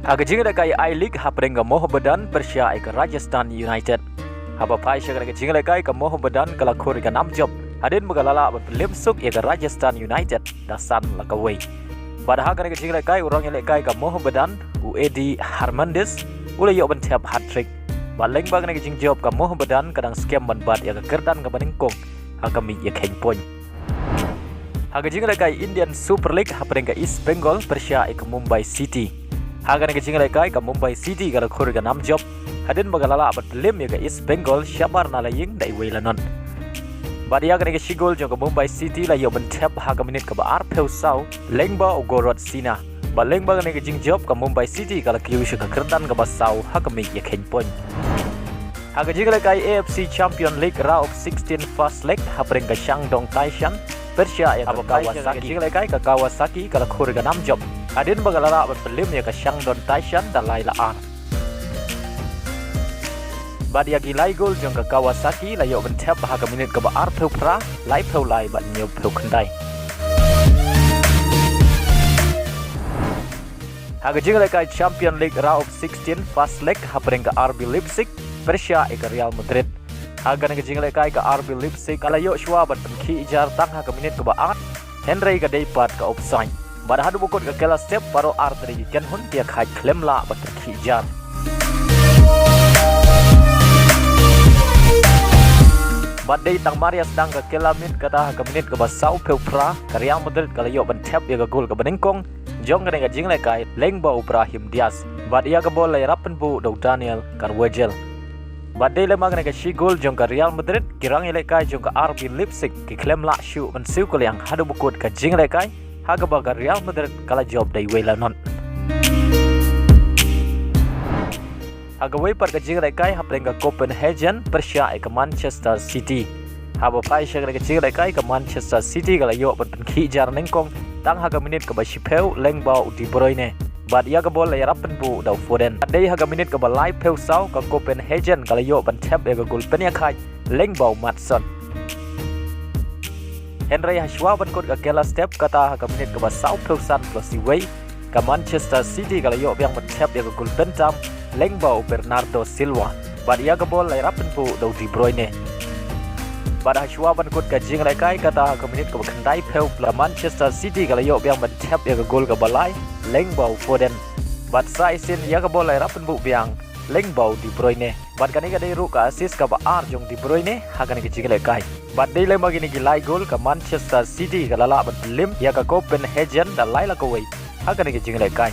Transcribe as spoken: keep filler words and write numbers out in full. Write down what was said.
Ha ka jinglehkai I-League hapdeng ka Mohammedan pyrshah ïa ka Rajasthan United. Haba phai sha kane ka jinglehkai ka Mohammedan ka la khur ïa ka nam jop hadien ba ka la lah ban pynlip suk ïa ka Rajasthan United da san la kawei. Bad ha kane ka jinglehkai u rangïalehkai ka Mohammedan u Adi Hernandez u la ïoh ban thep hat-trick. Bad lyngba kane ka jingjop ka Mohammedan ka dang skhem ban bat ïa ka kyrdan kaba nyngkong ha ka miej ïakheiñ point. Ha ka jinglehkai Indian Super League hapdeng ka East Bengal pyrshah ïa ka Mumbai City. Ha kane ka jinglehkai ka Mumbai City ka la khur ïa ka nam jop hadien ba ka la lah ban pynlip ïa ka East Bengal shabar na la ïing da iwei la not. Bad ïa kane ka shi gol jong ka Mumbai City la ïoh ban thep ha ka minit kaba arphew saw lyngba u Gaurav Sinha. Bad lyngba kane ka jingjop ka Mumbai City ka la kiew sha ka kyrdan kaba saw ha ka miej ïakheiñ point. Ha ka jinglehkai A F C Champion League Round of sixteen First Leg hapdeng ka Shandong Taishan pyrshah ïa ka Kawasaki. Ka jinglehkai ka Kawasaki ka la khur ïa ka nam jop hadien ba ka la lah ban pynlip ïa ka Shandong Taishan da lai la ar. Bad ïa ki lai gol jong ka Kawasaki la ïoh ban thep ha ka minit kaba arphew phra, laiphew lai bad hynñiewphew khyndai. Ha ka jinglehkai Champion League Round of sixteen First Leg hapdeng ka R B Leipzig pyrshah ïa ka Real Madrid. Ha kane ka jinglehkai ka R B Leipzig ka la ïoh shuwa ban pynkhih jar tang ha ka minit kaba ar, hynrei ka dei pat ka offside. Bad haduh ba kut ka kylla step baroh artylli ki kynhun ki ïakhaid khlem lah ban pynkhih jar. Bad dei tang mar ïa sdang ka kylla miet kata ha ka minit kaba sawphew phra ka Real Madrid ka la ïoh ban thep ïa ka gol kaba nyngkong jong kane ka jinglehkai lyngba u Brahim Diaz. Bad ïa ka bol la ïarap pynbuh da u Daniel Carvajal. Bad dei lyngba kane ka shi gol jong ka Real Madrid ki rangïalehkai jong ka R B Leipzig ki khlem lah shuh ban siew kylliang haduh ba kut ka jinglehkai ha kaba ka Real Madrid ka la jop da iwei la not. Ha kawei pat ka jinglehkai hapdeng ka Copenhagen pyrshah ïa ka Manchester City. Haba phai sha kane ka jinglehkai ka Manchester City ka la ïoh ban pynkhih jar nyngkong tang ha ka minit kaba shiphew lyngba u De Bruyne. Bad ïa ka bol la ïarap pynbuh da u Foden. Bad dei ha ka minit kaba laiphew saw ka Copenhagen ka la ïoh ban thep ïa ka gol pynïakhaid lyngba u Maatsen. Hynrei ha shuwa ban kut ka kylla step kata ha ka minit kaba sawphew san plus iwei ka Manchester City ka la ïoh biang ban thep ïa ka gol pyntam lyngba u Bernardo Silva. Bad ïa ka bol la ïarap pynbuh da u De Bruyne. Bad ha shuwa ban kut ka jinglehkai kata ha ka minit kaba khyndaiphew plus Manchester City ka la ïoh biang ban thep ïa ka gol kaba lai lyngba u Foden. Bad sa shisien ïa ka bol la ïarap pynbuh biang lyngba u De Bruyne. Bad kane ka dei ruh ka assist kaba ar jong De Bruyne ha kane ka jinglehkai. Bad dei lyngba kine ki lai gol ka Manchester City ka la lah ban pynlip ïa ka Copenhagen da lai la kawei ha kane ka jinglehkai.